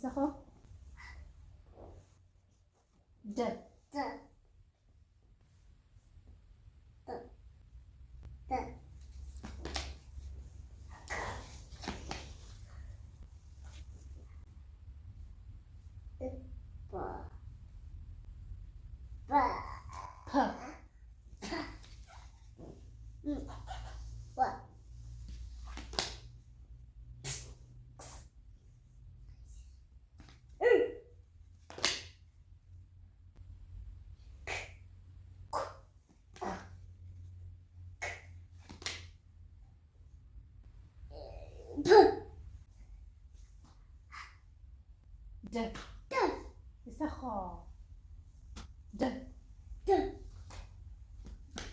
Lesego. D. D. D. D. B. B. P. P. M. W. X. U. K. P. D. D. Lesego. D. D.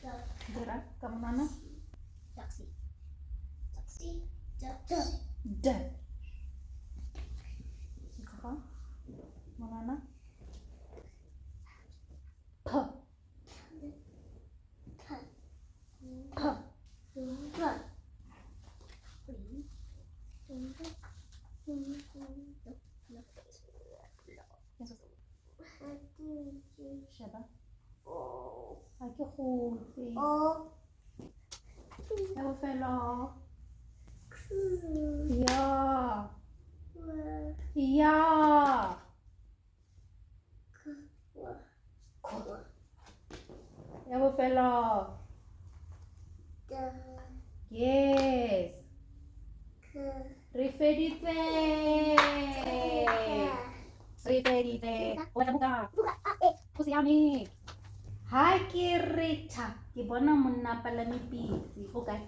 D. Dira ka monwana. Taxi. Taxi. D. D. D. Lesego. Monwana. P. P. P. P. Sheba. Ga ke gope. O. Ya bofelo. X. Ya. W. Ya. K. W. K. Ya bofelo. D. Yes. K. Re feditse. Re feditse. O batla buka. Buka A E. Go siame. Ha ke re tha, ke bona monna a palame pitse. O kae?